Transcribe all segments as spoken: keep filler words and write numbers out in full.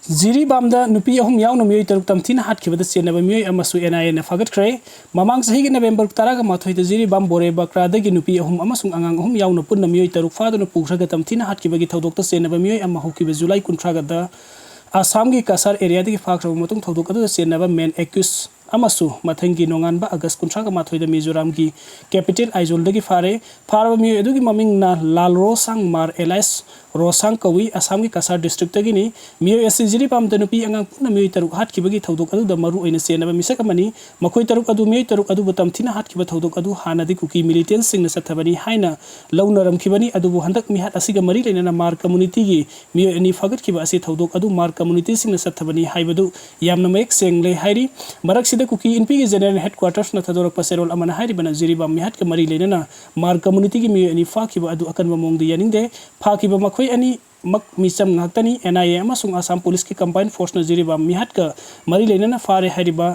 ꯖꯤꯔꯤꯕꯥꯝꯗ ꯅꯨꯄꯤ ꯑꯍꯨꯝ ꯌꯥꯎꯅ ꯃꯤꯑꯣꯏ ꯇꯔꯨꯛ ꯇꯝꯊꯤꯅ ꯍꯥꯠꯈꯤꯕꯗ ꯆꯦꯟꯅꯕ ꯃꯤꯑꯣꯏ ꯑꯃꯁꯨ ꯑꯦꯟ ꯑꯥꯏ ꯑꯦꯅ ꯐꯥꯒꯠꯈ꯭ꯔꯦ꯫ ꯃꯃꯥꯡ ꯆꯍꯤꯒꯤ ꯅꯕꯦꯝꯕꯔ ꯇꯔꯥꯃꯥꯊꯣꯏꯗ ꯖꯤꯔꯤꯕꯥꯝ ꯕꯣꯔꯦ ꯕꯀ꯭ꯔꯥꯗꯒꯤ ꯅꯨꯄꯤ ꯑꯍꯨꯝ ꯑꯃꯁꯨꯡ ꯑꯉꯥꯡ ꯑꯍꯨꯝ ꯌꯥꯎꯅ ꯄꯨꯟꯅ ꯃꯤꯑꯣꯏ ꯇꯔꯨꯛ ꯐꯥꯗꯨꯅ ꯄꯨꯈ꯭ꯔꯒ ꯇꯝꯊꯤꯅ ꯍꯥꯠꯈꯤꯕꯒꯤ ꯊꯧꯗꯣꯛꯇ ꯆꯦꯟꯅꯕ ꯃꯤꯑꯣꯏ ꯑꯃ ꯍꯧꯈꯤꯕ ꯖꯨꯂꯥꯏ ꯀꯨꯟꯊ꯭ꯔꯥꯒꯗ ꯑꯁꯥꯝꯒꯤ ꯀꯁꯥꯔ ꯑꯦꯔꯤꯌꯥꯗꯒꯤ ꯐꯥꯈ꯭ꯔꯕ ꯃꯇꯨꯡ ꯊꯧꯗꯣꯛ ꯑꯗꯨꯗ ꯆꯦꯟꯅꯕ ꯃꯦꯟ ꯑꯦꯀ꯭ꯌꯨꯁ ꯑꯃꯁꯨ ꯃꯊꯪꯒꯤ ꯅꯣꯡꯉꯥꯟꯕ ꯑꯥꯒꯁ ꯀꯨꯟꯊ꯭ꯔꯥꯒ ꯃꯥꯊꯣꯏꯗ ꯃꯤꯖꯣꯔꯥꯝꯒꯤ ꯀꯦꯄꯤꯇꯦꯜ ꯑꯥꯏꯖꯣꯜꯗꯒꯤ ꯐꯥꯔꯦ꯫ ꯐꯥꯔꯕ ꯃꯤꯑꯣꯏ ꯑꯗꯨꯒꯤ ꯃꯃꯤꯡꯅ ꯂꯥꯜ ꯔꯣꯁꯥꯡ ꯃꯥꯔ ꯑꯦꯂꯥꯏꯁ ꯔꯣꯁꯥꯡ ꯀꯧꯏ, ꯑꯁꯥꯝꯒꯤ ꯀꯁꯥꯔ ꯗꯤꯁꯇ꯭ꯔꯤꯛꯇꯒꯤꯅꯤ꯫ ꯃꯤꯑꯣꯏ ꯑꯁꯤ ꯖꯤꯔꯤꯕꯥꯝꯗ ꯅꯨꯄꯤ ꯑꯉꯥꯡ ꯄꯨꯟꯅ ꯃꯤꯑꯣꯏ ꯇꯔꯨꯛ ꯍꯥꯠꯈꯤꯕꯒꯤ ꯊꯧꯗꯣꯛ ꯑꯗꯨꯗ ꯃꯔꯨ ꯑꯣꯏꯅ ꯆꯦꯟꯅꯕ ꯃꯤꯁꯛ ꯑꯃꯅꯤ꯫ ꯃꯈꯣꯏ ꯇꯔꯨꯛ ꯑꯗꯨ, ꯃꯤꯑꯣꯏ ꯇꯔꯨꯛ ꯑꯗꯨꯕꯨ ꯇꯝꯊꯤꯅ ꯍꯥꯠꯈꯤꯕ ꯊꯧꯗꯣꯛ ꯑꯗꯨ ꯍꯥꯟꯅꯗꯤ ꯀꯨꯀꯤ ꯃꯤꯂꯤꯇꯦꯟꯁꯁꯤꯡꯅ ꯆꯠꯊꯕꯅꯤ ꯍꯥꯏꯅ ꯂꯧꯅꯔꯝꯈꯤꯕꯅꯤ꯫ ꯑꯗꯨꯕꯨ ꯍꯟꯗꯛ ꯃꯤꯍꯥꯠ ꯑꯁꯤꯒ ꯃꯔꯤ ꯂꯩꯅꯅ ꯃꯥꯔ ꯀꯝꯃꯨꯅꯤꯇꯤꯒꯤ ꯃꯤꯑꯣꯏ ꯑꯅꯤ ꯐꯥꯒꯠꯈꯤꯕ ꯑꯁꯤ ꯊꯧꯗꯣꯛ ꯑꯗꯨ ꯃꯥꯔ ꯀꯝꯃꯨꯅꯤꯇꯤꯁꯤꯡꯅ ꯆꯠꯊꯕꯅꯤ ꯍꯥꯏꯕꯗꯨ ꯌꯥꯝꯅ ꯃꯌꯦꯛ ꯁꯦꯡꯂꯦ ꯍꯥꯏꯔꯤ꯫ ꯃꯔꯛꯁꯤꯗ ꯀꯨꯀꯤ ꯏꯟꯄꯤꯒꯤ ꯖꯦꯅꯔꯦꯜ ꯍꯦꯗꯀ꯭ꯋꯥꯔꯇꯔꯁꯅ ꯊꯥꯗꯣꯔꯛꯄ ꯆꯦꯔꯣꯜ ꯑꯃꯅ ꯍꯥꯏꯔꯤꯕꯅ ꯖꯤꯔꯤꯕꯥꯝ ꯃꯤꯍꯥꯠꯀ ꯃꯔꯤ ꯂꯩꯅꯅ ꯃꯥꯔ ꯀꯝꯃꯨꯅꯤꯇꯤꯒꯤ ꯃꯤꯑꯣꯏ ꯑꯅꯤ ꯐꯥꯈꯤꯕ ꯑꯗꯨ ꯑꯀꯟꯕ ꯃꯑꯣꯡꯗ ꯌꯥꯅꯤꯡꯗꯦ꯫ ꯐꯥꯈꯤꯕ ꯃꯈꯣꯏ ꯑꯅꯤꯃꯛ ꯃꯤꯆꯝ ꯉꯥꯛꯇꯅꯤ꯫ ꯑꯦꯟ ꯑꯥꯏ ꯑꯦ ꯑꯃꯁꯨꯡ ꯑꯁꯥꯝ ꯄꯨꯂꯤꯁꯀꯤ ꯀꯝꯕꯥꯏꯟ ꯐꯣꯔꯁꯅ ꯖꯤꯔꯤꯕꯥꯝ ꯃꯤꯍꯥꯠꯀ ꯃꯔꯤ ꯂꯩꯅꯅ ꯐꯥꯔꯦ ꯍꯥꯏꯔꯤꯕ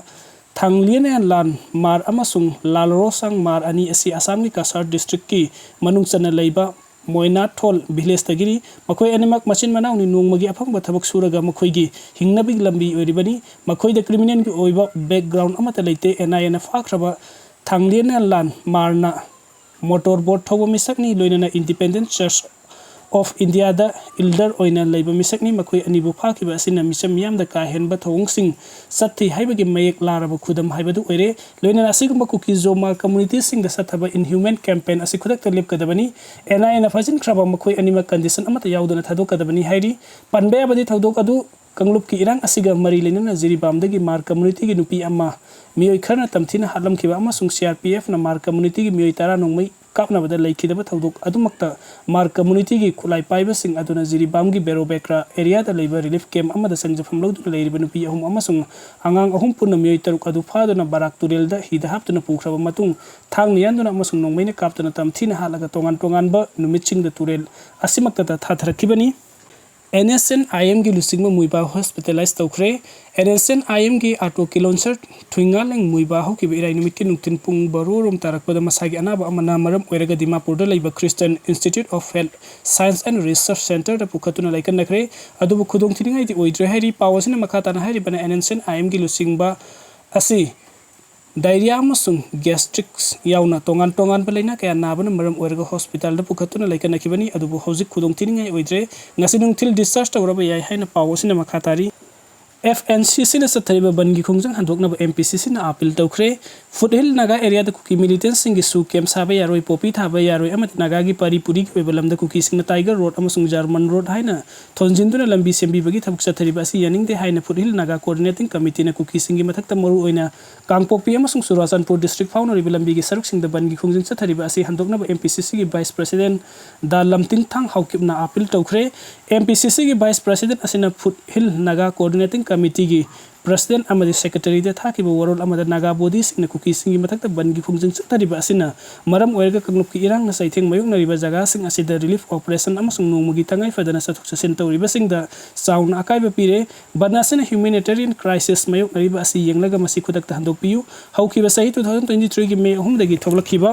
ꯊꯥꯡꯂꯤꯌꯟ ꯂꯥꯟ ꯃꯥꯔ ꯑꯃꯁꯨꯡ ꯂꯥꯜ ꯔꯣꯁꯥꯡ ꯃꯥꯔ ꯑꯅꯤ ꯑꯁꯤ ꯑꯁꯥꯝꯒꯤ ꯀꯁꯥꯔ ꯗꯤꯁꯇ꯭ꯔꯤꯛꯀꯤ ꯃꯅꯨꯡ ꯆꯟꯅ ꯂꯩꯕ ꯃꯣꯏꯅꯥꯊꯣꯜ ꯚꯤꯂꯦꯖꯇꯒꯤꯅꯤ꯫ ꯃꯈꯣꯏ ꯑꯅꯤꯃꯛ ꯃꯆꯤꯟ ꯃꯅꯥꯎꯅꯤ꯫ ꯅꯣꯡꯃꯒꯤ ꯑꯐꯪꯕ ꯊꯕꯛ ꯁꯨꯔꯒ ꯃꯈꯣꯏꯒꯤ ꯍꯤꯡꯅꯕꯒꯤ ꯂꯝꯕꯤ ꯑꯣꯏꯔꯤꯕꯅꯤ꯫ ꯃꯈꯣꯏꯗ ꯀ꯭ꯔꯤꯃꯤꯅꯦꯜꯒꯤ ꯑꯣꯏꯕ ꯕꯦꯛꯒ꯭ꯔꯥꯎꯟ ꯑꯃꯠꯇ ꯂꯩꯇꯦ꯫ ꯑꯦꯟ ꯑꯥꯏ ꯑꯦꯅ ꯐꯥꯈ꯭ꯔꯕ ꯊꯥꯡꯂꯤꯌꯟ ꯂꯥꯟ ꯃꯥꯔꯅ ꯃꯣꯇꯣꯔ ꯕꯣꯠ ꯊꯧꯕ ꯃꯤꯁꯛꯅꯤ, ꯂꯣꯏꯅꯅ ꯏꯟꯗꯤꯄꯦꯟꯗꯦꯟ ꯆꯔꯆ ꯑꯣꯐ ꯏꯟꯗꯤꯌꯥꯗ ꯏꯜꯗꯔ ꯑꯣꯏꯅ ꯂꯩꯕ ꯃꯤꯁꯛꯅꯤ꯫ ꯃꯈꯣꯏ ꯑꯅꯤꯕꯨ ꯐꯥꯈꯤꯕ ꯑꯁꯤꯅ ꯃꯤꯆꯝ ꯃꯤꯌꯥꯝꯗ ꯀꯥ ꯍꯦꯟꯕ ꯊꯧꯑꯣꯡꯁꯤꯡ ꯆꯠꯊꯩ ꯍꯥꯏꯕꯒꯤ ꯃꯌꯦꯛ ꯂꯥꯔꯕ ꯈꯨꯗꯝ ꯍꯥꯏꯕꯗꯨ ꯑꯣꯏꯔꯦ꯫ ꯂꯣꯏꯅꯅ ꯑꯁꯤꯒꯨꯝꯕ ꯀꯨꯀꯤ ꯖꯣ ꯃꯥꯔ ꯀꯝꯃꯨꯅꯤꯇꯤꯁꯤꯡꯗ ꯆꯠꯊꯕ ꯏꯟꯍ꯭ꯌꯨꯃꯦꯟ ꯀꯦꯝꯄꯦꯟ ꯑꯁꯤ ꯈꯨꯗꯛꯇ ꯂꯦꯞꯀꯗꯕꯅꯤ꯫ ꯑꯦꯟ ꯑꯥꯏ ꯑꯦꯅ ꯐꯥꯖꯤꯟꯈ꯭ꯔꯕ ꯃꯈꯣꯏ ꯑꯅꯤꯃꯛ ꯀꯟꯗꯤꯁꯟ ꯑꯃꯠꯇ ꯌꯥꯎꯗꯅ ꯊꯥꯗꯣꯛꯀꯗꯕꯅꯤ ꯍꯥꯏꯔꯤ꯫ ꯄꯟꯕ ꯌꯥꯕꯗꯤ ꯊꯧꯗꯣꯛ ꯑꯗꯨ ꯀꯥꯡꯂꯨꯞꯀꯤ ꯏꯔꯥꯡ ꯑꯁꯤꯒ ꯃꯔꯤ ꯂꯩꯅꯅ ꯖꯤꯔꯤꯕꯥꯝꯗꯒꯤ ꯃꯥꯔ ꯀꯝꯃꯨꯅꯤꯇꯤꯒꯤ ꯅꯨꯄꯤ ꯑꯃ ꯃꯤꯑꯣꯏ ꯈꯔꯅ ꯇꯝꯊꯤꯅ ꯍꯥꯠꯂꯝꯈꯤꯕ ꯑꯃꯁꯨꯡ ꯁꯤ ꯑꯥꯔ ꯄꯤ ꯑꯦꯐꯅ ꯃꯥꯔ ꯀꯝꯃꯨꯅꯤꯇꯤꯒꯤ ꯃꯤꯑꯣꯏ ꯇꯔꯥ ꯅꯣꯡꯃꯩ ꯀꯥꯞꯅꯕꯗ ꯂꯩꯈꯤꯗꯕ ꯊꯧꯗꯣꯛ ꯑꯗꯨꯃꯛꯇ ꯃꯥꯔ ꯀꯝꯃꯨꯅꯤꯇꯤꯒꯤ ꯈꯨꯠꯂꯥꯏ ꯄꯥꯏꯕꯁꯤꯡ ꯑꯗꯨꯅ ꯖꯤꯔꯤꯕꯥꯝꯒꯤ ꯕꯦꯔꯣꯕꯦꯀ꯭ꯔꯥ ꯑꯦꯔꯤꯌꯥꯗ ꯂꯩꯕ ꯔꯤꯂꯤꯐ ꯀꯦꯝꯞ ꯑꯃꯗ ꯆꯪꯖꯐꯝ ꯂꯧꯗꯨꯅ ꯂꯩꯔꯤꯕ ꯅꯨꯄꯤ ꯑꯍꯨꯝ ꯑꯃꯁꯨꯡ ꯑꯉꯥꯡ ꯑꯍꯨꯝ ꯄꯨꯟꯅ ꯃꯤꯑꯣꯏ ꯇꯔꯨꯛ ꯑꯗꯨ ꯐꯥꯗꯨꯅ ꯕꯔꯥꯛ ꯇꯨꯔꯦꯜꯗ ꯍꯤꯗ ꯍꯥꯞꯇꯨꯅ ꯄꯨꯈ꯭ꯔꯕ ꯃꯇꯨꯡ ꯊꯥꯡꯅ ꯌꯥꯟꯗꯨꯅ ꯑꯃꯁꯨꯡ ꯅꯣꯡꯃꯩꯅ ꯀꯥꯞꯇꯨꯅ ꯇꯝꯊꯤꯅ ꯍꯥꯠꯂꯒ ꯇꯣꯉꯥꯟ ꯇꯣꯉꯥꯟꯕ ꯅꯨꯃꯤꯠꯁꯤꯡꯗ ꯇꯨꯔꯦꯜ ꯑꯁꯤꯃꯛꯇꯗ ꯊꯥꯊꯔꯛꯈꯤꯕꯅꯤ꯫ ꯑꯦꯟ ꯑꯦꯁ ꯑꯦꯟ ꯑꯥꯏ ꯑꯦꯝꯒꯤ ꯂꯨꯆꯤꯡꯕ ꯃꯨꯏꯕꯥ ꯍꯣꯁꯄꯤꯇꯥꯂꯥꯏꯁ ꯇꯧꯈ꯭ꯔꯦ꯫ ꯑꯦꯟ ꯑꯦꯁ ꯑꯦꯟ ꯑꯥꯏ ꯑꯦꯝꯒꯤ ꯑꯥꯔ ꯇꯤ ꯑꯣ ꯀꯤꯂꯣꯟꯁꯔ ꯊꯨꯏꯉꯥꯂꯦꯡ ꯃꯨꯏꯕꯥ ꯍꯧꯈꯤꯕ ꯏꯔꯥꯏ ꯅꯨꯃꯤꯠꯀꯤ ꯅꯨꯡꯊꯤꯜ ꯄꯨꯡ ꯕꯥꯔꯣ ꯔꯣꯝ ꯇꯥꯔꯛꯄꯗ ꯃꯁꯥꯒꯤ ꯑꯅꯥꯕ ꯑꯃꯅ ꯃꯔꯝ ꯑꯣꯏꯔꯒ ꯗꯤꯃꯥꯄꯨꯔꯗ ꯂꯩꯕ Christian Institute of Health Science and Research Centreꯗ ꯄꯨꯈꯠꯇꯨꯅ ꯂꯥꯏꯀꯠꯅꯈ꯭ꯔꯦ꯫ ꯑꯗꯨꯕꯨ ꯈꯨꯗꯣꯡꯊꯤꯅꯤꯡꯉꯥꯏꯗꯤ ꯑꯣꯏꯗ꯭ꯔꯦ ꯍꯥꯏꯔꯤ꯫ ꯄꯥꯎ ꯑꯁꯤꯅ ꯃꯈꯥ ꯇꯥꯅ ꯍꯥꯏꯔꯤꯕꯅ ꯑꯦꯟ ꯑꯦꯁ ꯑꯦꯟ ꯑꯥꯏ ꯑꯦꯝꯒꯤ ꯂꯨꯆꯤꯡꯕ ꯑꯁꯤ diarrhea ꯑꯃꯁꯨꯡ gastrics ꯌꯥꯎꯅ ꯇꯣꯉꯥꯟ ꯇꯣꯉꯥꯟꯕ ꯂꯥꯏꯅꯥ ꯀꯌꯥ ꯅꯥꯕꯅ ꯃꯔꯝ ꯑꯣꯏꯔꯒ ꯍꯣꯁꯄꯤꯇꯥꯜꯗ ꯄꯨꯈꯠꯇꯨꯅ ꯂꯥꯏꯀꯠꯅꯈꯤꯕꯅꯤ꯫ ꯑꯗꯨꯕꯨ ꯍꯧꯖꯤꯛ ꯈꯨꯗꯣꯡꯊꯤꯅꯤꯡꯉꯥꯏ ꯑꯣꯏꯗ꯭ꯔꯦ꯫ ꯉꯁꯤ ꯅꯨꯡꯊꯤꯜ discharge ꯇꯧꯔꯕ ꯌꯥꯏ ꯍꯥꯏꯅ ꯄꯥꯎ ꯑꯁꯤꯅ ꯃꯈꯥ ꯇꯥꯔꯤ꯫ ꯑꯦꯐ ꯑꯦꯟ ꯁꯤ ꯁꯤꯅ ꯆꯠꯊꯔꯤꯕ ꯕꯟꯒꯤ ꯈꯣꯡꯖꯪ ꯍꯟꯗꯣꯛꯅꯕ ꯑꯦꯝ ꯄꯤ ꯁꯤ ꯁꯤꯅ ꯑꯥꯄꯤꯜ ꯇꯧꯈ꯭ꯔꯦ꯫ ꯐꯨꯠꯍꯤꯜ ꯅꯥꯒꯥ ꯑꯦꯔꯤꯌꯥꯗ ꯀꯨꯀꯤ ꯃꯤꯂꯤꯇꯦꯟꯁꯁꯤꯡꯒꯤꯁꯨ ꯀꯦꯝ ꯁꯥꯕ ꯌꯥꯔꯣꯏ, ꯄꯣꯄꯤ ꯊꯥꯕ ꯌꯥꯔꯣꯏ ꯑꯃꯗꯤ ꯅꯥꯒꯥꯒꯤ ꯄꯥꯔꯤ ꯄꯨꯔꯤꯒꯤ ꯑꯣꯏꯕ ꯂꯝꯗ ꯀꯨꯀꯤꯁꯤꯡꯅ ꯇꯥꯏꯒꯔ ꯔꯣꯗ ꯑꯃꯁꯨꯡ ꯖꯔꯃꯟ ꯔꯣꯗ ꯍꯥꯏꯅ ꯊꯣꯟꯖꯤꯟꯗꯨꯅ ꯂꯝꯕꯤ ꯁꯦꯝꯕꯤꯕꯒꯤ ꯊꯕꯛ ꯆꯠꯊꯔꯤꯕ ꯑꯁꯤ ꯌꯥꯅꯤꯡꯗꯦ ꯍꯥꯏꯅ ꯐꯨꯠꯍꯤꯜ ꯅꯥꯒꯥ ꯀꯣꯑꯣꯔꯗꯤꯅꯦꯇꯤꯡ ꯀꯃꯤꯇꯤꯅ ꯀꯨꯀꯤꯁꯤꯡꯒꯤ ꯃꯊꯛꯇ ꯃꯔꯨꯑꯣꯏꯅ ꯀꯥꯡꯄꯣꯛꯄꯤ ꯑꯃꯁꯨꯡ ꯆꯨꯔꯥꯆꯥꯟꯄꯨꯔ ꯗꯤꯁꯇ꯭ꯔꯤꯛ ꯐꯥꯎꯅꯔꯤꯕ ꯂꯝꯕꯤꯒꯤ ꯁꯔꯨꯛꯁꯤꯡꯗ ꯕꯟꯒꯤ ꯈꯣꯡꯖꯪ ꯆꯠꯊꯔꯤꯕ ꯑꯁꯤ ꯍꯟꯗꯣꯛꯅꯕ ꯑꯦꯝ ꯄꯤ ꯁꯤ ꯁꯤꯒꯤ ꯚꯥꯏꯁ ꯄ꯭ꯔꯁꯤꯗꯦꯟ ꯗꯥ ꯂꯝꯇꯤꯡꯊꯥꯡ ꯍꯥꯎꯀꯤꯞꯅ ꯑꯥꯄꯤꯜ ꯇꯧꯈ꯭ꯔꯦ꯫ ꯑꯦꯝ ꯄꯤ ꯁꯤ ꯁꯤꯒꯤ ꯚꯥꯏꯁ ꯄ꯭ꯔꯁꯤꯗꯦꯟ ꯑꯁꯤꯅ ꯐꯨꯠꯍꯤꯜ ꯅꯥꯒꯥ ꯀꯣꯑꯣꯔꯗꯤꯅꯦꯇꯤꯡ ꯀꯃꯤꯇꯤꯒꯤ ꯄ꯭ꯔꯁꯤꯗꯦꯟ ꯑꯃꯗꯤ ꯁꯦꯀ꯭ꯔꯦꯇꯔꯤꯗ ꯊꯥꯈꯤꯕ ꯋꯥꯔꯣꯜ ꯑꯃꯗ ꯅꯥꯒꯥ ꯕꯣꯗꯤꯁꯤꯡꯅ ꯀꯨꯀꯤꯁꯤꯡꯒꯤ ꯃꯊꯛꯇ ꯕꯟꯒꯤ ꯈꯣꯡꯖꯪ ꯆꯠꯊꯔꯤꯕ ꯑꯁꯤꯅ ꯃꯔꯝ ꯑꯣꯏꯔꯒ ꯀꯥꯡꯂꯨꯞꯀꯤ ꯏꯔꯥꯡꯅ ꯆꯩꯊꯦꯡ ꯃꯥꯌꯣꯛꯅꯔꯤꯕ ꯖꯒꯥꯁꯤꯡ ꯑꯁꯤꯗ ꯔꯤꯂꯤꯐ ꯑꯣꯄꯔꯦꯁꯟ ꯑꯃꯁꯨꯡ ꯅꯣꯡꯃꯒꯤ ꯇꯉꯥꯏ ꯐꯗꯅ ꯆꯠꯊꯣꯛ ꯆꯠꯁꯤꯟ ꯇꯧꯔꯤꯕꯁꯤꯡꯗ ꯆꯥꯎꯅ ꯑꯀꯥꯏꯕ ꯄꯤꯔꯦ꯫ ꯕꯟ ꯑꯁꯤꯅ humanitarian crisis ꯃꯥꯌꯣꯛꯅꯔꯤꯕ ꯑꯁꯤ ꯌꯦꯡꯂꯒ ꯃꯁꯤ ꯈꯨꯗꯛꯇ ꯍꯟꯗꯣꯛꯄꯤꯌꯨ꯫ ꯍꯧꯈꯤꯕ ꯆꯍꯤ two thousand twenty threeꯒꯤ May ꯑꯍꯨꯝꯗꯒꯤ ꯊꯣꯛꯂꯛꯈꯤꯕ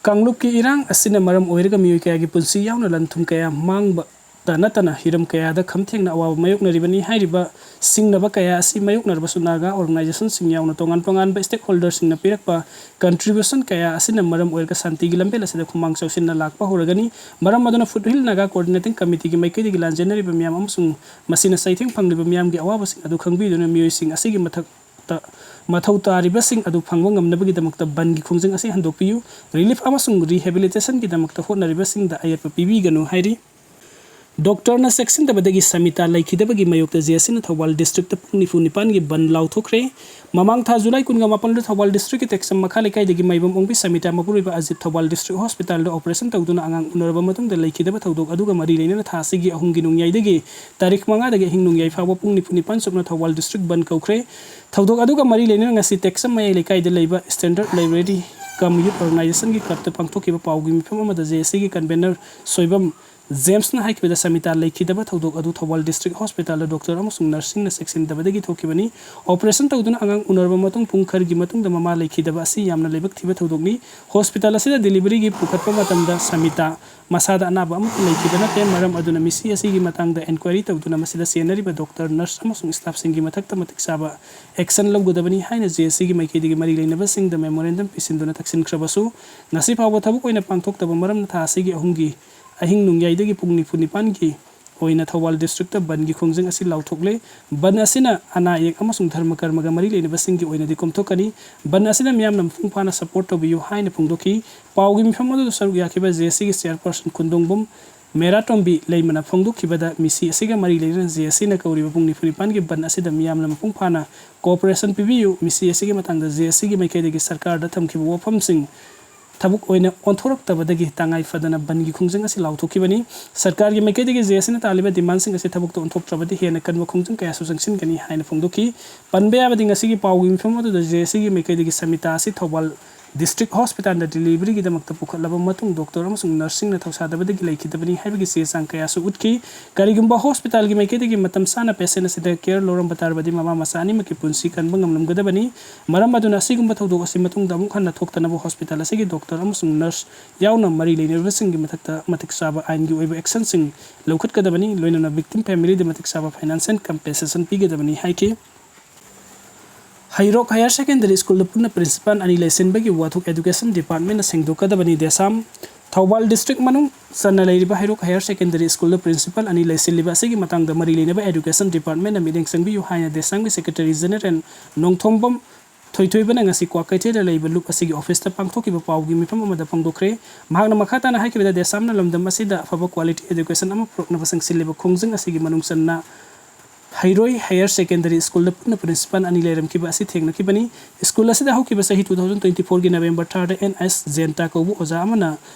ꯀꯥꯡꯂꯨꯞꯀꯤ ꯏꯔꯥꯡ ꯑꯁꯤꯅ ꯃꯔꯝ ꯑꯣꯏꯔꯒ ꯃꯤꯑꯣꯏ ꯀꯌꯥꯒꯤ ꯄꯨꯟꯁꯤ ꯌꯥꯎꯅ ꯂꯟ ꯊꯨꯝ ꯀꯌꯥ ꯃꯥꯡꯕꯇ ꯅꯠꯇꯅ ꯍꯤꯔꯝ ꯀꯌꯥꯗ ꯈꯝ ꯊꯦꯡꯅ ꯑꯋꯥꯕ ꯃꯥꯌꯣꯛꯅꯔꯤꯕꯅꯤ꯫ ꯍꯥꯏꯔꯤꯕ ꯁꯤꯡꯅꯕ ꯀꯌꯥ ꯑꯁꯤ ꯃꯥꯌꯣꯛꯅꯔꯕꯁꯨ ꯅꯥꯒꯥ organisationꯁꯤꯡ ꯌꯥꯎꯅ ꯇꯣꯉꯥꯟ ꯇꯣꯉꯥꯟꯕ stakeholderꯁꯤꯡꯅ ꯄꯤꯔꯛꯄ contribution ꯀꯌꯥ ꯑꯁꯤꯅ ꯃꯔꯝ ꯑꯣꯏꯔꯒ ꯁꯥꯟꯇꯤꯒꯤ ꯂꯝꯕꯦꯜ ꯑꯁꯤꯗ ꯈꯨꯃꯥꯡ ꯆꯥꯎꯁꯤꯟꯅ ꯂꯥꯛꯄ ꯍꯧꯔꯒꯅꯤ꯫ ꯃꯔꯝ ꯑꯗꯨꯅ ꯐꯨꯠꯍꯤꯜ ꯅꯥꯒꯥ ꯀꯣꯑꯣꯔꯗꯤꯅꯦꯇꯤꯡ ꯀꯃꯤꯇꯤꯒꯤ ꯃꯥꯏꯀꯩꯗꯒꯤ ꯂꯥꯟꯖꯦꯟꯅꯔꯤꯕ ꯃꯤꯌꯥꯝ ꯑꯃꯁꯨꯡ ꯃꯁꯤꯅ ꯆꯩꯊꯦꯡ ꯐꯪꯂꯤꯕ ꯃꯤꯌꯥꯝꯒꯤ ꯑꯋꯥꯕꯁꯤꯡ ꯑꯗꯨ ꯈꯪꯕꯤꯗꯨꯅ ꯃꯤꯑꯣꯏꯁꯤꯡ ꯑꯁꯤꯒꯤ ꯃꯊꯛ ꯃꯊꯧ ꯇꯥꯔꯤꯕꯁꯤꯡ ꯑꯗꯨ ꯐꯪꯕ ꯉꯝꯅꯕꯒꯤꯗꯃꯛꯇ ꯕꯟꯒꯤ ꯈꯣꯡꯖꯪ ꯑꯁꯤ ꯍꯟꯗꯣꯛꯄꯤꯌꯨ꯫ ꯔꯤꯂꯤꯐ ꯑꯃꯁꯨꯡ ꯔꯤꯍꯦꯕꯤꯂꯤꯇꯦꯁꯟꯒꯤꯗꯃꯛꯇ ꯍꯣꯠꯅꯔꯤꯕꯁꯤꯡꯗ ꯑꯌꯦꯠꯄ ꯄꯤꯕꯤꯒꯅꯨ ꯍꯥꯏꯔꯤ꯫ ꯗꯣꯛꯇꯔꯅ ꯆꯦꯛꯁꯤꯟꯗꯕꯗꯒꯤ ꯁꯃꯤꯇꯥ ꯂꯩꯈꯤꯗꯕꯒꯤ ꯃꯥꯌꯣꯛꯇ ꯖꯦ ꯑꯦꯁ ꯁꯤꯅ ꯊꯧꯕꯥꯜ ꯗꯤꯁꯇ꯭ꯔꯤꯛꯇ ꯄꯨꯡ ꯅꯤꯐꯨ ꯅꯤꯄꯥꯟꯒꯤ ꯕꯟ ꯂꯥꯎꯊꯣꯛꯈ꯭ꯔꯦ꯫ ꯃꯃꯥꯡ ꯊꯥ ꯖꯨꯂꯥꯏ ꯀꯨꯟꯒ ꯃꯥꯄꯟꯗ ꯊꯧꯕꯥꯜ ꯗꯤꯁꯇ꯭ꯔꯤꯛꯀꯤ ꯇꯦꯛꯁꯝ ꯃꯈꯥ ꯂꯩꯀꯥꯏꯗꯒꯤ ꯃꯥꯏꯕꯝ ꯑꯣꯡꯕꯤ ꯁꯃꯤꯇꯥ ꯃꯄꯨꯔꯣꯏꯕ ꯑꯖꯤꯠ ꯊꯧꯕꯥꯜ ꯗꯤꯁꯇ꯭ꯔꯤꯛ ꯍꯣꯁꯄꯤꯇꯥꯜꯗ ꯑꯣꯄꯔꯦꯁꯟ ꯇꯧꯗꯨꯅ ꯑꯉꯥꯡ ꯎꯅꯔꯕ ꯃꯇꯨꯡꯗ ꯂꯩꯈꯤꯗꯕ ꯊꯧꯗꯣꯛ ꯑꯗꯨꯒ ꯃꯔꯤ ꯂꯩꯅꯅ ꯊꯥ ꯑꯁꯤꯒꯤ ꯑꯍꯨꯝꯒꯤ ꯅꯣꯡꯌꯥꯏꯗꯒꯤ ꯇꯥꯔꯤꯛ ꯃꯉꯥꯗꯒꯤ ꯑꯍꯤꯡ ꯅꯣꯡꯌꯥꯏ ꯐꯥꯎꯕ ꯄꯨꯡ ꯅꯤꯐꯨ ꯅꯤꯄꯥꯟ ꯆꯨꯞꯅ ꯊꯧꯕꯥꯜ ꯗꯤꯁꯇ꯭ꯔꯤꯛ ꯕꯟ ꯀꯧꯈ꯭ꯔꯦ꯫ ꯊꯧꯗꯣꯛ ꯑꯗꯨꯒ ꯃꯔꯤ ꯂꯩꯅꯅ ꯉꯁꯤ ꯇꯦꯛꯁꯝ ꯃꯌꯥꯏ ꯂꯩꯀꯥꯏꯗ ꯂꯩꯕ Standard Library cum Youth Organisationꯒꯤ clubꯇ ꯄꯥꯡꯊꯣꯛꯈꯤꯕ ꯄꯥꯎꯒꯤ ꯃꯤꯐꯝ ꯑꯃꯗ ꯖꯦ ꯑꯦꯁ ꯁꯤꯒꯤ convener ꯁꯣꯏꯕꯝ ꯖꯦꯝꯁꯅ ꯍꯥꯏꯈꯤꯕꯗ, ꯁꯃꯤꯇꯥ ꯂꯩꯈꯤꯗꯕ ꯊꯧꯗꯣꯛ ꯑꯗꯨ ꯊꯧꯕꯥꯜ ꯗꯤꯁꯇ꯭ꯔꯤꯛ ꯍꯣꯁꯄꯤꯇꯥꯜꯗ ꯗꯣꯛꯇꯔ ꯑꯃꯁꯨꯡ ꯅꯔꯁꯁꯤꯡꯅ ꯆꯦꯛꯁꯤꯟꯗꯕꯗꯒꯤ ꯊꯣꯛꯈꯤꯕꯅꯤ꯫ ꯑꯣꯄꯔꯦꯁꯟ ꯇꯧꯗꯨꯅ ꯑꯉꯥꯡ ꯎꯅꯔꯕ ꯃꯇꯨꯡ ꯄꯨꯡ ꯈꯔꯒꯤ ꯃꯇꯨꯡꯗ ꯃꯃꯥ ꯂꯩꯈꯤꯗꯕ ꯑꯁꯤ ꯌꯥꯝꯅ ꯂꯥꯏꯕꯛ ꯊꯤꯕ ꯊꯧꯗꯣꯛꯅꯤ꯫ ꯍꯣꯁꯄꯤꯇꯥꯜ ꯑꯁꯤꯗ ꯗꯦꯂꯤꯚꯔꯤꯒꯤ ꯄꯨꯈꯠꯄ ꯃꯇꯝꯗ ꯁꯃꯤꯇꯥ ꯃꯁꯥꯗ ꯑꯅꯥꯕ ꯑꯃꯠꯇ ꯂꯩꯈꯤꯕ ꯅꯠꯇꯦ꯫ ꯃꯔꯝ ꯑꯗꯨꯅ ꯃꯤꯁꯤ ꯑꯁꯤꯒꯤ ꯃꯇꯥꯡꯗ ꯏꯟꯀ꯭ꯋꯥꯏꯔꯤ ꯇꯧꯗꯨꯅ ꯃꯁꯤꯗ ꯆꯦꯟꯅꯔꯤꯕ ꯗꯣꯛꯇꯔ, ꯅꯔꯁ ꯑꯃꯁꯨꯡ ꯁ꯭ꯇꯥꯐꯁꯤꯡꯒꯤ ꯃꯊꯛꯇ ꯃꯇꯤꯛ ꯆꯥꯕ ꯑꯦꯛꯁꯟ ꯂꯧꯒꯗꯕꯅꯤ ꯍꯥꯏꯅ ꯖꯦ ꯑꯦꯁ ꯁꯤꯒꯤ ꯃꯥꯏꯀꯩꯗꯒꯤ ꯃꯔꯤ ꯂꯩꯅꯕꯁꯤꯡꯗ ꯃꯦꯃꯣꯔꯦꯟꯗꯝ ꯄꯤꯁꯤꯟꯗꯨꯅ ꯇꯛꯁꯤꯟꯈ꯭ꯔꯕꯁꯨ, ꯉꯁꯤ ꯐꯥꯎꯕ ꯊꯕꯛ ꯑꯣꯏꯅ ꯄꯥꯡꯊꯣꯛꯇꯕ ꯃꯔꯝꯅ ꯊꯥ ꯑꯁꯤꯒꯤ ꯑꯍꯨꯝꯒꯤ ꯑꯍꯤꯡ ꯅꯣꯡꯌꯥꯏꯗꯒꯤ ꯄꯨꯡ ꯅꯤꯐꯨ ꯅꯤꯄꯥꯟꯒꯤ ꯑꯣꯏꯅ ꯊꯧꯕꯥꯜ ꯗꯤꯁꯇ꯭ꯔꯤꯛꯇ ꯕꯟꯒꯤ ꯈꯣꯡꯖꯪ ꯑꯁꯤ ꯂꯥꯎꯊꯣꯛꯂꯦ꯫ ꯕꯟ ꯑꯁꯤꯅ ꯑꯅꯥ ꯑꯌꯦꯛ ꯑꯃꯁꯨꯡ ꯙꯔꯃ ꯀꯔꯃꯒ ꯃꯔꯤ ꯂꯩꯅꯕꯁꯤꯡꯒꯤ ꯑꯣꯏꯅꯗꯤ ꯀꯣꯝꯊꯣꯛꯀꯅꯤ꯫ ꯕꯟ ꯑꯁꯤꯅ ꯃꯤꯌꯥꯝꯅ ꯃꯄꯨꯡ ꯐꯥꯅ ꯁꯄꯣꯔꯠ ꯇꯧꯕꯤꯌꯨ ꯍꯥꯏꯅ ꯐꯣꯡꯗꯣꯛꯈꯤ꯫ ꯄꯥꯎꯒꯤ ꯃꯤꯐꯝ ꯑꯗꯨꯗ ꯁꯔꯨꯛ ꯌꯥꯈꯤꯕ ꯖꯦ ꯑꯦꯁ ꯁꯤꯒꯤ ꯆꯤꯌꯔꯄꯔꯁꯟ ꯈꯨꯟꯗꯣꯡꯕꯝ ꯃꯦꯔꯥꯇꯣꯝꯕꯤ ꯂꯩꯃꯅ ꯐꯣꯡꯗꯣꯛꯈꯤꯕꯗ, ꯃꯤꯁꯤ ꯑꯁꯤꯒ ꯃꯔꯤ ꯂꯩꯅꯅ ꯖꯦ ꯑꯦꯁ ꯁꯤꯅ ꯀꯧꯔꯤꯕ ꯄꯨꯡ ꯅꯤꯐꯨ ꯅꯤꯄꯥꯟꯒꯤ ꯕꯟ ꯑꯁꯤꯗ ꯃꯤꯌꯥꯝꯅ ꯃꯄꯨꯡ ꯐꯥꯅ ꯀꯣꯑꯣꯄꯔꯦꯁꯟ ꯄꯤꯕꯤꯌꯨ꯫ ꯃꯤꯁꯤ ꯑꯁꯤꯒꯤ ꯃꯇꯥꯡꯗ ꯖꯦ ꯑꯦꯁ ꯁꯤꯒꯤ ꯃꯥꯏꯀꯩꯗꯒꯤ ꯁꯔꯀꯥꯔꯗ ꯊꯝꯈꯤꯕ ꯋꯥꯐꯝꯁꯤꯡ ꯊꯕꯛ ꯑꯣꯏꯅ ꯑꯣꯟꯊꯣꯔꯛꯇꯕꯗꯒꯤ ꯇꯉꯥꯏ ꯐꯗꯅ ꯕꯟꯒꯤ ꯈꯣꯡꯖꯪ ꯑꯁꯤ ꯂꯥꯎꯊꯣꯛꯈꯤꯕꯅꯤ꯫ ꯁꯔꯀꯥꯔꯒꯤ ꯃꯥꯏꯀꯩꯗꯒꯤ ꯖꯦ ꯑꯦꯁ ꯁꯤꯅ ꯇꯥꯜꯂꯤꯕ ꯗꯤꯃꯥꯟꯁꯤꯡ ꯑꯁꯤ ꯊꯕꯛꯇ ꯑꯣꯟꯊꯣꯛꯇ꯭ꯔꯕꯗꯤ ꯍꯦꯟꯅ ꯀꯟꯕ ꯈꯣꯡꯖꯪ ꯀꯌꯥꯁꯨ ꯆꯪꯁꯤꯟꯒꯅꯤ ꯍꯥꯏꯅ ꯐꯣꯡꯗꯣꯛꯈꯤ꯫ ꯄꯟꯕ ꯌꯥꯕꯗꯤ, ꯉꯁꯤꯒꯤ ꯄꯥꯎꯒꯤ ꯃꯤꯐꯝ ꯑꯗꯨꯗ ꯖꯦ ꯑꯦꯁ ꯁꯤꯒꯤ ꯃꯥꯏꯀꯩꯗꯒꯤ ꯁꯃꯤꯇꯥ ꯑꯁꯤ ꯊꯧꯕꯥꯜ ꯗꯤꯁꯇ꯭ꯔꯤꯛ ꯍꯣꯁꯄꯤꯇꯥꯜꯗ ꯗꯦꯂꯤꯚꯔꯤꯒꯤꯗꯃꯛꯇ ꯄꯨꯈꯠꯂꯕ ꯃꯇꯨꯡ ꯗꯣꯛꯇꯔ ꯑꯃꯁꯨꯡ ꯅꯔꯁꯁꯤꯡꯅ ꯊꯧꯁꯥꯗꯕꯗꯒꯤ ꯂꯩꯈꯤꯗꯕꯅꯤ ꯍꯥꯏꯕꯒꯤ ꯆꯦ ꯆꯥꯡ ꯀꯌꯥꯁꯨ ꯎꯠꯈꯤ꯫ ꯀꯔꯤꯒꯨꯝꯕ ꯍꯣꯁꯄꯤꯇꯥꯜꯒꯤ ꯃꯥꯏꯀꯩꯗꯒꯤ ꯃꯇꯝ ꯆꯥꯅ ꯄꯦꯁꯦꯟ ꯑꯁꯤꯗ ꯀꯦꯌꯔ ꯂꯧꯔꯝꯕ ꯇꯥꯔꯕꯗꯤ ꯃꯃꯥ ꯃꯆꯥ ꯑꯅꯤꯃꯛꯀꯤ ꯄꯨꯟꯁꯤ ꯀꯟꯕ ꯉꯝꯂꯝꯒꯗꯕꯅꯤ꯫ ꯃꯔꯝ ꯑꯗꯨꯅ ꯑꯁꯤꯒꯨꯝꯕ ꯊꯧꯗꯣꯛ ꯑꯁꯤ ꯃꯇꯨꯡꯗ ꯑꯃꯨꯛ ꯍꯟꯅ ꯊꯣꯛꯇꯅꯕ ꯍꯣꯁꯄꯤꯇꯥꯜ ꯑꯁꯤꯒꯤ ꯗꯣꯛꯇꯔ ꯑꯃꯁꯨꯡ ꯅꯔꯁ ꯌꯥꯎꯅ ꯃꯔꯤ ꯂꯩꯅꯔꯤꯕꯁꯤꯡꯒꯤ ꯃꯊꯛꯇ ꯃꯇꯤꯛ ꯆꯥꯕ ꯑꯥꯏꯟꯒꯤ ꯑꯣꯏꯕ ꯑꯦꯛꯁꯟꯁꯤꯡ ꯂꯧꯈꯠꯀꯗꯕꯅꯤ, ꯂꯣꯏꯅꯅ ꯚꯤꯛꯇꯤꯝ ꯐꯦꯃꯤꯂꯤꯗ ꯃꯇꯤꯛ ꯆꯥꯕ ꯐꯥꯏꯅꯥꯟꯁꯤꯌꯦꯜ ꯀꯝꯄꯦꯟꯁꯦꯁꯟ ꯄꯤꯒꯗꯕꯅꯤ ꯍꯥꯏꯈꯤ꯫ ꯍꯩꯔꯣꯛ ꯍꯥꯌꯔ ꯁꯦꯀꯦꯟꯗꯔꯤ ꯁ꯭ꯀꯨꯜꯗ ꯄꯨꯟꯅ ꯄ꯭ꯔꯤꯟꯁꯤꯄꯥꯜ ꯑꯅꯤ ꯂꯩꯁꯤꯟꯕꯒꯤ ꯋꯥꯊꯣꯛ ꯑꯦꯗꯨꯀꯦꯁꯟ ꯗꯤꯄꯥꯔꯠꯃꯦꯟꯅ ꯁꯦꯡꯗꯣꯛꯀꯗꯕꯅꯤ꯫ ꯗꯦꯁꯥꯝ꯫ ꯊꯧꯕꯥꯜ ꯗꯤꯁꯇ꯭ꯔꯤꯛ ꯃꯅꯨꯡ ꯆꯟꯅ ꯂꯩꯔꯤꯕ ꯍꯩꯔꯣꯛ ꯍꯥꯌꯔ ꯁꯦꯀꯦꯟꯗꯔꯤ ꯁ꯭ꯀꯨꯜꯗ ꯄ꯭ꯔꯤꯟꯁꯤꯄꯥꯜ ꯑꯅꯤ ꯂꯩꯁꯤꯜꯂꯤꯕ ꯑꯁꯤꯒꯤ ꯃꯇꯥꯡꯗ ꯃꯔꯤ ꯂꯩꯅꯕ ꯑꯦꯗꯨꯀꯦꯁꯟ ꯗꯤꯄꯥꯔꯠꯃꯦꯟꯅ ꯃꯤꯠꯌꯦꯡ ꯆꯪꯕꯤꯌꯨ ꯍꯥꯏꯅ ꯗꯦꯁꯥꯝꯒꯤ ꯁꯦꯀ꯭ꯔꯦꯇꯔꯤ ꯖꯦꯅꯦꯔꯦꯜ ꯅꯣꯡꯊꯣꯝꯕꯝ ꯊꯣꯏꯊꯣꯏꯕꯅ ꯉꯁꯤ ꯀ꯭ꯋꯥꯀꯩꯊꯦꯜꯗ ꯂꯩꯕ ꯂꯨꯞ ꯑꯁꯤꯒꯤ ꯑꯣꯐꯤꯁꯇ ꯄꯥꯡꯊꯣꯛꯈꯤꯕ ꯄꯥꯎꯒꯤ ꯃꯤꯐꯝ ꯑꯃꯗ ꯐꯣꯡꯗꯣꯛꯈ꯭ꯔꯦ꯫ ꯃꯍꯥꯛꯅ ꯃꯈꯥ ꯇꯥꯅ ꯍꯥꯏꯈꯤꯕꯗ, ꯗꯦꯁꯥꯝꯅ ꯂꯝꯗꯝ ꯑꯁꯤꯗ ꯑꯐꯕ ꯀ꯭ꯋꯥꯂꯤꯇꯤ ꯑꯦꯗꯨꯀꯦꯁꯟ ꯑꯃ ꯄꯨꯔꯛꯅꯕ ꯆꯪꯁꯤꯜꯂꯤꯕ ꯈꯣꯡꯖꯪ ꯑꯁꯤꯒꯤ ꯃꯅꯨꯡ ꯆꯟꯅ ꯍꯩꯔꯣꯏ ꯍꯥꯌꯔ ꯁꯦꯀꯦꯟꯗꯔꯤ ꯁ꯭ꯀꯨꯜꯗ ꯄꯨꯟꯅ ꯄ꯭ꯔꯤꯟꯁꯤꯄꯥꯜ ꯑꯅꯤ ꯂꯩꯔꯝꯈꯤꯕ ꯑꯁꯤ ꯊꯦꯡꯅꯈꯤꯕꯅꯤ꯫ ꯁ꯭ꯀꯨꯜ ꯑꯁꯤꯗ ꯍꯧꯈꯤꯕ ꯆꯍꯤ two thousand twenty fourꯒꯤ ꯅꯕꯦꯝꯕꯔ ꯊꯥꯗ ꯑꯦꯟ ꯑꯦꯁ ꯖꯌꯟꯇ ꯀꯧꯕ ꯑꯣꯖꯥ ꯑꯃꯅ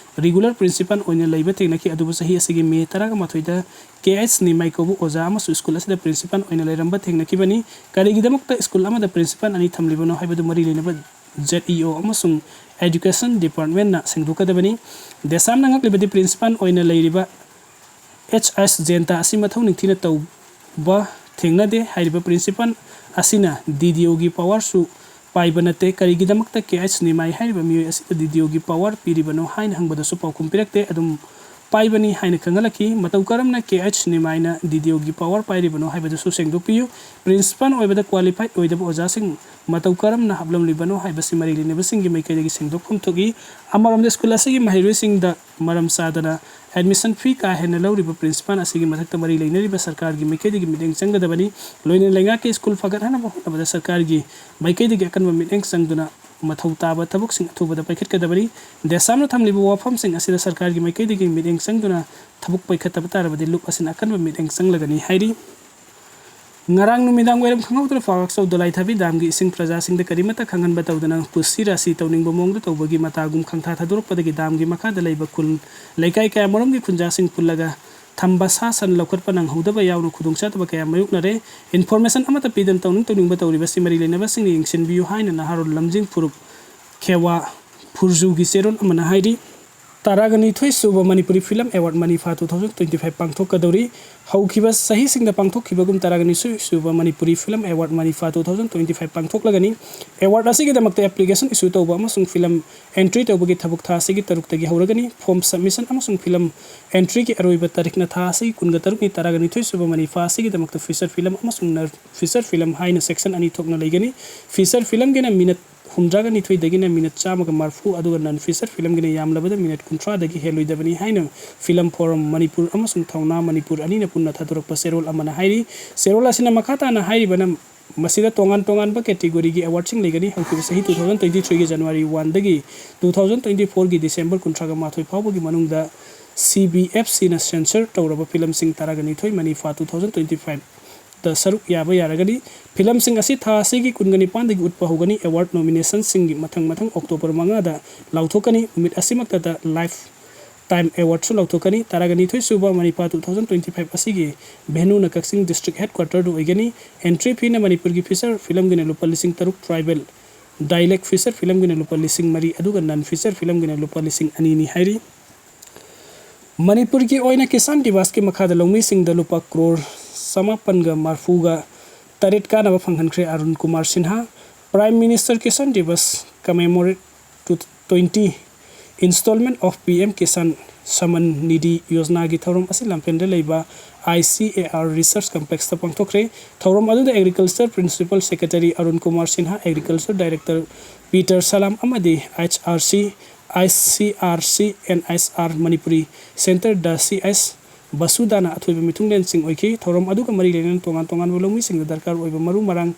ꯔꯤꯒꯨꯂꯔ ꯄ꯭ꯔꯤꯟꯁꯤꯄꯥꯜ ꯑꯣꯏꯅ ꯂꯩꯕ ꯊꯦꯡꯅꯈꯤ, ꯑꯗꯨꯕꯨ ꯆꯍꯤ ꯑꯁꯤꯒꯤ ꯃꯦ ꯇꯔꯥꯃꯥꯊꯣꯏꯗ ꯀꯦ ꯑꯩꯆ ꯅꯤꯃꯥꯏ ꯀꯧꯕ ꯑꯣꯖꯥ ꯑꯃꯁꯨ ꯁ꯭ꯀꯨꯜ ꯑꯁꯤꯗ ꯄ꯭ꯔꯤꯟꯁꯤꯄꯥꯜ ꯑꯣꯏꯅ ꯂꯩꯔꯝꯕ ꯊꯦꯡꯅꯈꯤꯕꯅꯤ꯫ ꯀꯔꯤꯒꯤꯗꯃꯛꯇ ꯁ꯭ꯀꯨꯜ ꯑꯃꯗ ꯄ꯭ꯔꯤꯟꯁꯤꯄꯥꯜ ꯑꯅꯤ ꯊꯝꯂꯤꯕꯅꯣ ꯍꯥꯏꯕꯗꯨ ꯃꯔꯤ ꯂꯩꯅꯕ ꯖꯦꯠ ꯏ ꯑꯣ ꯑꯃꯁꯨꯡ ꯑꯦꯗꯨꯀꯦꯁꯟ ꯗꯤꯄꯥꯔꯠꯃꯦꯟꯅ ꯁꯦꯡꯗꯣꯛꯀꯗꯕꯅꯤ꯫ ꯗꯦꯁꯥꯝꯅ ꯉꯛꯂꯤꯕꯗꯤ ꯄ꯭ꯔꯤꯟꯁꯤꯄꯥꯜ ꯑꯣꯏꯅ ꯂꯩꯔꯤꯕ ꯑꯦꯆ ꯑꯦꯁ ꯖꯌꯟꯇ ꯑꯁꯤ ꯃꯊꯧ ꯅꯤꯡꯊꯤꯅ ꯇꯧꯕ ꯊꯦꯡꯅꯗꯦ꯫ ꯍꯥꯏꯔꯤꯕ ꯄ꯭ꯔꯤꯟꯁꯤꯄꯥꯜ ꯑꯁꯤꯅ ꯗꯤ ꯗꯤ ꯑꯣꯒꯤ ꯄꯋꯥꯔꯁꯨ ꯄꯥꯏꯕ ꯅꯠꯇꯦ꯫ ꯀꯔꯤꯒꯤꯗꯃꯛꯇ ꯀꯦ ꯑꯩꯆ ꯅꯤꯃꯥꯏ ꯍꯥꯏꯔꯤꯕ ꯃꯤꯑꯣꯏ ꯑꯁꯤꯗ ꯗꯤ ꯗꯤ ꯑꯣꯒꯤ ꯄꯋꯥꯔ ꯄꯤꯔꯤꯕꯅꯣ ꯍꯥꯏꯅ ꯍꯪꯕꯗꯁꯨ ꯄꯥꯎꯈꯨꯝ ꯄꯤꯔꯛꯇꯦ꯫ ꯑꯗꯨꯝ ꯄꯥꯏꯕꯅꯤ ꯍꯥꯏꯅ ꯈꯪꯍꯜꯂꯛꯈꯤ꯫ ꯃꯇꯧ ꯀꯔꯝꯅ ꯀꯦ ꯑꯩꯆ ꯅꯤꯃꯥꯏꯅ ꯗꯤ ꯗꯤ ꯑꯣꯒꯤ ꯄꯋꯥꯔ ꯄꯥꯏꯔꯤꯕꯅꯣ ꯍꯥꯏꯕꯗꯨꯁꯨ ꯁꯦꯡꯗꯣꯛꯄꯤꯌꯨ꯫ ꯄ꯭ꯔꯤꯟꯁꯤꯄꯥꯜ ꯑꯣꯏꯕꯗ ꯀ꯭ꯋꯥꯂꯤꯐꯥꯏꯠ ꯑꯣꯏꯗꯕ ꯑꯣꯖꯥꯁꯤꯡ ꯃꯇꯧ ꯀꯔꯝꯅ ꯍꯥꯞꯂꯝꯂꯤꯕꯅꯣ ꯍꯥꯏꯕꯁꯤ ꯃꯔꯤ ꯂꯩꯅꯕꯁꯤꯡꯒꯤ ꯃꯥꯏꯀꯩꯗꯒꯤ ꯁꯦꯡꯗꯣꯛꯐꯝ ꯊꯣꯛꯏ꯫ ꯑꯃꯔꯣꯝꯗ ꯁ꯭ꯀꯨꯜ ꯑꯁꯤꯒꯤ ꯃꯍꯩꯔꯣꯏꯁꯤꯡꯗ ꯃꯔꯝ ꯆꯥꯗꯅ ꯑꯦꯗꯃꯤꯁꯟ ꯐꯤ ꯀꯥ ꯍꯦꯟꯅ ꯂꯧꯔꯤꯕ ꯄ꯭ꯔꯤꯟꯁꯤꯄꯥꯜ ꯑꯁꯤꯒꯤ ꯃꯊꯛꯇ ꯃꯔꯤ ꯂꯩꯅꯔꯤꯕ ꯁꯔꯀꯥꯔꯒꯤ ꯃꯥꯏꯀꯩꯗꯒꯤ ꯃꯤꯠꯌꯦꯡ ꯆꯪꯒꯗꯕꯅꯤ꯫ ꯂꯣꯏꯅꯅ ꯂꯩꯉꯥꯛꯀꯤ ꯁ꯭ꯀꯨꯜ ꯐꯒꯠꯍꯟꯅꯕ ꯍꯣꯠꯅꯕꯗ ꯁꯔꯀꯥꯔꯒꯤ ꯃꯥꯏꯀꯩꯗꯒꯤ ꯑꯀꯟꯕ ꯃꯤꯠꯌꯦꯡ ꯆꯪꯗꯨꯅ ꯃꯊꯧ ꯇꯥꯕ ꯊꯕꯛꯁꯤꯡ ꯑꯊꯨꯕꯗ ꯄꯥꯏꯈꯠꯀꯗꯕꯅꯤ꯫ ꯗꯦꯁꯥꯝꯅ ꯊꯝꯂꯤꯕ ꯋꯥꯐꯝꯁꯤꯡ ꯑꯁꯤꯗ ꯁꯔꯀꯥꯔꯒꯤ ꯃꯥꯏꯀꯩꯗꯒꯤ ꯃꯤꯠꯌꯦꯡ ꯆꯪꯗꯨꯅ ꯊꯕꯛ ꯄꯥꯏꯈꯠꯇꯕ ꯇꯥꯔꯕꯗꯤ ꯂꯨꯞ ꯑꯁꯤꯅ ꯑꯀꯟꯕ ꯃꯤꯠꯌꯦꯡ ꯆꯪꯂꯒꯅꯤ ꯍꯥꯏꯔꯤ꯫ ꯉꯔꯥꯡ ꯅꯨꯃꯤꯗꯥꯡ ꯋꯥꯏꯔꯝ ꯈꯪꯍꯧꯗꯅ ꯐꯥꯎꯔꯛꯆꯧ ꯗꯣꯂꯥꯏꯊꯥꯕꯤ ꯗꯥꯝꯒꯤ ꯏꯁꯤꯡ ꯄ꯭ꯔꯖꯥꯁꯤꯡꯗ ꯀꯔꯤꯃꯠꯇ ꯈꯪꯍꯟꯕ ꯇꯧꯗꯅ ꯄꯨꯁꯤ ꯔꯥꯁꯤ ꯇꯧꯅꯤꯡꯕ ꯃꯑꯣꯡꯗ ꯇꯧꯕꯒꯤ ꯃꯇꯥꯒꯨꯝ ꯈꯪꯊꯥ ꯊꯥꯗꯣꯔꯛꯄꯗꯒꯤ ꯗꯥꯝꯒꯤ ꯃꯈꯥꯗ ꯂꯩꯕ ꯈꯨꯜ ꯂꯩꯀꯥꯏ ꯀꯌꯥꯃꯔꯨꯝꯒꯤ ꯈꯨꯟꯖꯥꯁꯤꯡ ꯄꯨꯜꯂꯒ ꯊꯝꯕ ꯁꯥ ꯁꯟ ꯂꯧꯈꯠꯄ ꯅꯪꯍꯧꯗꯕ ꯌꯥꯎꯅ ꯈꯨꯗꯣꯡꯆꯥꯗꯕ ꯀꯌꯥ ꯃꯥꯌꯣꯛꯅꯔꯦ꯫ ꯏꯟꯐꯣꯔꯃꯦꯁꯟ ꯑꯃꯠꯇ ꯄꯤꯗꯅ ꯇꯧꯅꯤꯡ ꯇꯧꯅꯤꯡꯕ ꯇꯧꯔꯤꯕꯁꯤ ꯃꯔꯤ ꯂꯩꯅꯕꯁꯤꯡꯅ ꯌꯦꯡꯁꯤꯟꯕꯤꯌꯨ ꯍꯥꯏꯅ ꯅꯍꯥꯔꯣꯜ ꯂꯝꯖꯤꯡ ꯐꯨꯔꯨꯞ ꯈꯦꯋꯥ ꯐꯨꯔꯖꯨꯒꯤ ꯆꯦꯔꯣꯜ ꯑꯃꯅ ꯍꯥꯏꯔꯤ꯫ ꯇꯔꯥꯒ ꯅꯤꯊꯣꯏ ꯁꯨꯕ Manipuri film award Manipha two thousand twenty five ꯄꯥꯡꯊꯣꯛꯀꯗꯧꯔꯤ꯫ ꯍꯧꯈꯤꯕ ꯆꯍꯤꯁꯤꯡꯗ ꯄꯥꯡꯊꯣꯛꯈꯤꯕꯒꯨꯝ ꯇꯔꯥꯒ ꯅꯤꯊꯣꯏ ꯁꯨꯕ Manipuri film award Manipha two thousand twenty five ꯄꯥꯡꯊꯣꯛꯂꯒꯅꯤ꯫ ꯑꯦꯋꯥꯔꯗ ꯑꯁꯤꯒꯤꯗꯃꯛꯇ ꯑꯦꯄ꯭ꯂꯤꯀꯦꯁꯟ ꯏꯁꯨ ꯇꯧꯕ ꯑꯃꯁꯨꯡ ꯐꯤꯂꯝ ꯑꯦꯟꯇ꯭ꯔꯤ ꯇꯧꯕꯒꯤ ꯊꯕꯛ ꯊꯥ ꯑꯁꯤꯒꯤ ꯇꯔꯨꯛꯇꯒꯤ ꯍꯧꯔꯒꯅꯤ꯫ ꯐꯣꯔꯝ ꯁꯕꯃꯤꯁꯟ ꯑꯃꯁꯨꯡ ꯐꯤꯂꯝ ꯑꯦꯟꯇ꯭ꯔꯤꯒꯤ ꯑꯔꯣꯏꯕ ꯇꯥꯔꯤꯛꯅ ꯊꯥ ꯑꯁꯤꯒꯤ ꯀꯨꯟꯒ ꯇꯔꯨꯛꯅꯤ꯫ ꯇꯔꯥꯒ ꯅꯤꯊꯣꯏ ꯁꯨꯕ ꯃꯅꯤꯐꯥ ꯑꯁꯤꯒꯤꯗꯃꯛꯇ ꯐꯤꯆꯔ ꯐꯤꯂꯝ ꯑꯃꯁꯨꯡ ꯅꯟ ꯐꯤꯆꯔ ꯐꯤꯂꯝ ꯍꯥꯏꯅ ꯁꯦꯛꯁꯟ ꯑꯅꯤ ꯊꯣꯛꯅ ꯂꯩꯒꯅꯤ꯫ ꯐꯤꯆꯔ ꯐꯤꯂꯝꯒꯤꯅ ꯃꯤꯅꯠ ꯍꯨꯝꯗ꯭ꯔꯥꯒ ꯅꯤꯊꯣꯏꯗꯒꯤꯅ ꯃꯤꯅꯠ ꯆꯥꯝꯃꯒ ꯃꯔꯤꯐꯨ, ꯑꯗꯨꯒ ꯅꯟ ꯐꯤꯆꯔ ꯐꯤꯂꯝꯒꯤꯅ ꯌꯥꯝꯂꯕꯗ ꯃꯤꯅꯠ ꯀꯨꯟꯊ꯭ꯔꯥꯗꯒꯤ ꯍꯦꯜꯂꯣꯏꯗꯕꯅꯤ ꯍꯥꯏꯅ ꯐꯤꯂꯝ ꯐꯣꯔꯝ ꯃꯅꯤꯄꯨꯔ ꯑꯃꯁꯨꯡ ꯊꯧꯅꯥ ꯃꯅꯤꯄꯨꯔ ꯑꯅꯤꯅ ꯄꯨꯟꯅ ꯊꯥꯗꯣꯔꯛꯄ ꯆꯦꯔꯣꯜ ꯑꯃꯅ ꯍꯥꯏꯔꯤ꯫ ꯆꯦꯔꯣꯜ ꯑꯁꯤꯅ ꯃꯈꯥ ꯇꯥꯅ ꯍꯥꯏꯔꯤꯕꯅ, ꯃꯁꯤꯗ ꯇꯣꯉꯥꯟ ꯇꯣꯉꯥꯟꯕ ꯀꯦꯇꯦꯒꯣꯔꯤꯒꯤ ꯑꯦꯋꯥꯔꯗꯁꯤꯡ ꯂꯩꯒꯅꯤ꯫ ꯍꯧꯈꯤꯕ ꯆꯍꯤ two thousand twenty threeꯒꯤ January oneꯗꯒꯤ two thousand twenty fourꯒꯤ December ꯀꯨꯟꯊ꯭ꯔꯥꯒ ꯃꯥꯊꯣꯏ ꯐꯥꯎꯕꯒꯤ ꯃꯅꯨꯡꯗ C B F Cꯅ ꯁꯦꯟꯁꯔ ꯇꯧꯔꯕ ꯐꯤꯂꯝꯁꯤꯡ ꯇꯔꯥꯒ ꯅꯤꯊꯣꯏ ꯃꯅꯤꯐꯥ two thousand twenty five ꯗ ꯁꯔꯨꯛ ꯌꯥꯕ ꯌꯥꯔꯒꯅꯤ꯫ ꯐꯤꯂꯝꯁꯤꯡ ꯑꯁꯤ ꯊꯥ ꯑꯁꯤꯒꯤ ꯀꯨꯟꯒ ꯅꯤꯄꯥꯟꯗꯒꯤ ꯎꯠꯄ ꯍꯧꯒꯅꯤ꯫ ꯑꯦꯋꯥꯔꯗ ꯅꯣꯃꯤꯅꯦꯁꯟꯁꯤꯡꯒꯤ ꯃꯊꯪ ꯃꯊꯪ ꯑꯣꯛꯇꯣꯕꯔ ꯃꯉꯥꯗ ꯂꯥꯎꯊꯣꯛꯀꯅꯤ꯫ ꯅꯨꯃꯤꯠ ꯑꯁꯤꯃꯛꯇꯗ ꯂꯥꯏꯐ ꯇꯥꯏꯝ ꯑꯦꯋꯥꯔꯗꯁꯨ ꯂꯥꯎꯊꯣꯛꯀꯅꯤ꯫ ꯇꯔꯥꯒ ꯅꯤꯊꯣꯏ ꯁꯨꯕ ꯃꯅꯤꯐꯥ two thousand twenty five ꯑꯁꯤꯒꯤ ꯚꯦꯅꯨꯅ ꯀꯛꯆꯤꯡ ꯗꯤꯁꯇ꯭ꯔꯤꯛ ꯍꯦꯗꯀ꯭ꯋꯥꯇꯔꯗ ꯑꯣꯏꯒꯅꯤ꯫ ꯑꯦꯟꯇ꯭ꯔꯤ ꯐꯤꯅ ꯃꯅꯤꯄꯨꯔꯒꯤ ꯐꯤꯆꯔ ꯐꯤꯂꯝꯒꯤꯅ ꯂꯨꯄꯥ ꯂꯤꯁꯤꯡ ꯇꯔꯨꯛ, ꯇ꯭ꯔꯥꯏꯕꯦꯜ ꯗꯥꯏꯂꯦꯛ ꯐꯤꯆꯔ ꯐꯤꯂꯝꯒꯤꯅ ꯂꯨꯄꯥ ꯂꯤꯁꯤꯡ ꯃꯔꯤ, ꯑꯗꯨꯒ ꯅꯟ ꯐꯤꯆꯔ ꯐꯤꯂꯝꯒꯤꯅ ꯂꯨꯄꯥ ꯂꯤꯁꯤꯡ ꯑꯅꯤꯅꯤ ꯍꯥꯏꯔꯤ꯫ ꯃꯅꯤꯄꯨꯔꯒꯤ ꯑꯣꯏꯅ ꯀꯤꯁꯥꯟ ꯗꯤꯕꯁꯀꯤ ꯃꯈꯥꯗ ꯂꯧꯃꯤꯁꯤꯡꯗ ꯂꯨꯄꯥ ꯀ꯭ꯔꯣꯔ ꯆꯃꯥꯄꯟꯒ ꯃꯔꯐꯨꯒ ꯇꯔꯦꯠ ꯀꯥꯟꯅꯕ ꯐꯪꯍꯟꯈ꯭ꯔꯦ Arun Kumar Sinha. Prime Minister Kisan Divas Commemorate twenty Installment of P M Kisan Samman Nidhi Yojanaꯒꯤ ꯊꯧꯔꯝ ꯑꯁꯤ ꯂꯝꯐꯦꯜꯗ ꯂꯩꯕ I C A R Research Complexꯇ ꯄꯥꯡꯊꯣꯛꯈ꯭ꯔꯦ꯫ ꯊꯧꯔꯝ ꯑꯗꯨꯗ Agriculture Principal Secretary Arun Kumar Sinha, Agriculture Director Peter Salam ꯑꯃꯗꯤ H R C, I C R C and S R Manipuri Centre the C S ꯕꯁꯨꯗꯥꯅ ꯑꯊꯣꯏꯕ ꯃꯤꯊꯨꯡꯂꯦꯟꯁꯤꯡ ꯑꯣꯏꯈꯤ꯫ ꯊꯧꯔꯝ ꯑꯗꯨꯒ ꯃꯔꯤ ꯂꯩꯅꯅ ꯇꯣꯉꯥꯟ ꯇꯣꯉꯥꯟꯕ ꯂꯧꯃꯤꯁꯤꯡꯗ ꯗꯔꯀꯥꯔ ꯑꯣꯏꯕ ꯃꯔꯨ ꯃꯔꯥꯡ,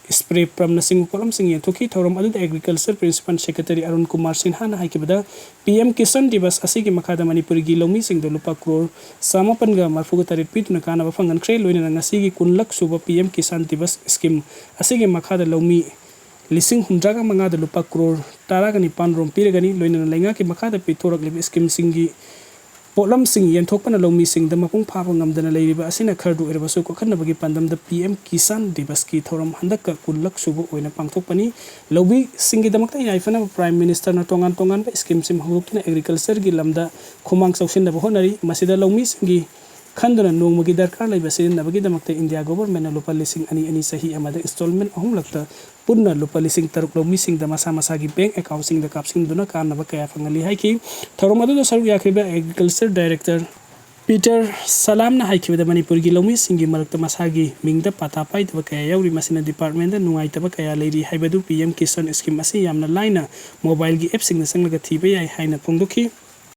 spray pumpꯅꯆꯤꯡꯕ ꯄꯣꯠꯂꯝꯁꯤꯡ ꯌꯦꯟꯊꯣꯛꯈꯤ꯫ ꯊꯧꯔꯝ ꯑꯗꯨꯗ Agriculture Principal Secretary Arun Kumar ꯁꯤꯟꯍꯥꯅ ꯍꯥꯏꯈꯤꯕꯗ, P M Kisan Divas ꯑꯁꯤꯒꯤ ꯃꯈꯥꯗ ꯃꯅꯤꯄꯨꯔꯒꯤ ꯂꯧꯃꯤꯁꯤꯡꯗ ꯂꯨꯄꯥ ꯀ꯭ꯔꯣꯔ ꯆꯃꯥꯄꯟꯒ ꯃꯔꯐꯨꯒ ꯇꯔꯦꯠ ꯄꯤꯗꯨꯅ ꯀꯥꯟꯅꯕ ꯐꯪꯍꯟꯈ꯭ꯔꯦ꯫ ꯂꯣꯏꯅꯅ ꯉꯁꯤꯒꯤ ꯀꯨꯟꯂꯛ ꯁꯨꯕ P M Kisan Divas Scheme ꯑꯁꯤꯒꯤ ꯃꯈꯥꯗ ꯂꯧꯃꯤ ꯂꯤꯁꯤꯡ ꯍꯨꯝꯗ꯭ꯔꯥꯒ ꯃꯉꯥꯗ ꯂꯨꯄꯥ ꯀ꯭ꯔꯣꯔ ꯇꯔꯥꯒ ꯅꯤꯄꯥꯟ ꯔꯣꯝ ꯄꯤꯔꯒꯅꯤ꯫ ꯂꯣꯏꯅꯅ ꯂꯩꯉꯥꯛꯀꯤ ꯃꯈꯥꯗ ꯄꯤꯊꯣꯔꯛꯂꯤꯕ schemeꯁꯤꯡꯒꯤ ꯄꯣꯠꯂꯝꯁꯤꯡ ꯌꯦꯟꯊꯣꯛꯄꯅ ꯂꯧꯃꯤꯁꯤꯡꯗ ꯃꯄꯨꯡ ꯐꯥꯕ ꯉꯝꯗꯅ ꯂꯩꯔꯤꯕ ꯑꯁꯤꯅ ꯈꯔꯗ ꯑꯣꯏꯔꯕꯁꯨ ꯀꯣꯛꯍꯟꯅꯕꯒꯤ ꯄꯥꯟꯗꯝꯗ P M Kisan Divasꯀꯤ ꯊꯧꯔꯝ ꯍꯟꯗꯛꯀ ꯀꯨꯟꯂꯛ ꯁꯨꯕ ꯑꯣꯏꯅ ꯄꯥꯡꯊꯣꯛꯄꯅꯤ꯫ ꯂꯧꯃꯤꯁꯤꯡꯒꯤꯗꯃꯛꯇ ꯌꯥꯏꯐꯅꯕ Prime Ministerꯅ ꯇꯣꯉꯥꯟ ꯇꯣꯉꯥꯟꯕ schemeꯁꯤꯡ ꯍꯧꯗꯣꯛꯇꯨꯅ Agricultureꯒꯤ ꯂꯝꯗ ꯈꯨꯃꯥꯡ ꯆꯥꯎꯁꯤꯟꯅꯕ ꯍꯣꯠꯅꯔꯤ꯫ ꯃꯁꯤꯗ ꯂꯧꯃꯤꯁꯤꯡꯒꯤ ꯈꯟꯗꯨꯅ ꯅꯣꯡꯃꯒꯤ ꯗꯔꯀꯥꯔ ꯂꯩꯕ ꯁꯤꯖꯤꯟꯅꯕꯒꯤꯗꯃꯛꯇ India Governmentꯅ ꯂꯨꯄꯥ ꯂꯤꯁꯤꯡ ꯑꯅꯤ ꯑꯅꯤ ꯆꯍꯤ ꯑꯃꯗ installment ꯑꯍꯨꯝꯂꯛꯇ ꯄꯨꯟꯅ ꯂꯨꯄꯥ ꯂꯤꯁꯤꯡ ꯇꯔꯨꯛ ꯂꯧꯃꯤꯁꯤꯡꯗ ꯃꯁꯥ ꯃꯁꯥꯒꯤ bank accountꯁꯤꯡꯗ ꯀꯥꯞꯁꯤꯟꯗꯨꯅ ꯀꯥꯟꯅꯕ ꯀꯌꯥ ꯐꯪꯍꯜꯂꯤ ꯍꯥꯏꯈꯤ꯫ ꯊꯧꯔꯝ ꯑꯗꯨꯗ ꯁꯔꯨꯛ ꯌꯥꯈꯤꯕ Agriculture Director Peter Salamꯅ ꯍꯥꯏꯈꯤꯕꯗ, ꯃꯅꯤꯄꯨꯔꯒꯤ ꯂꯧꯃꯤꯁꯤꯡꯒꯤ ꯃꯔꯛꯇ ꯃꯁꯥꯒꯤ ꯃꯤꯡꯗ ꯄꯥꯇꯥ ꯄꯥꯏꯗꯕ ꯀꯌꯥ ꯌꯥꯎꯔꯤ꯫ ꯃꯁꯤꯅ departmentꯗ ꯅꯨꯡꯉꯥꯏꯇꯕ ꯀꯌꯥ ꯂꯩꯔꯤ ꯍꯥꯏꯕꯗꯨ P M Kisan scheme ꯑꯁꯤ ꯌꯥꯝꯅ ꯂꯥꯏꯅ mobileꯒꯤ appꯁꯤꯡꯗ ꯆꯪꯂꯒ ꯊꯤꯕ ꯌꯥꯏ ꯍꯥꯏꯅ ꯐꯣꯡꯗꯣꯛꯈꯤ꯫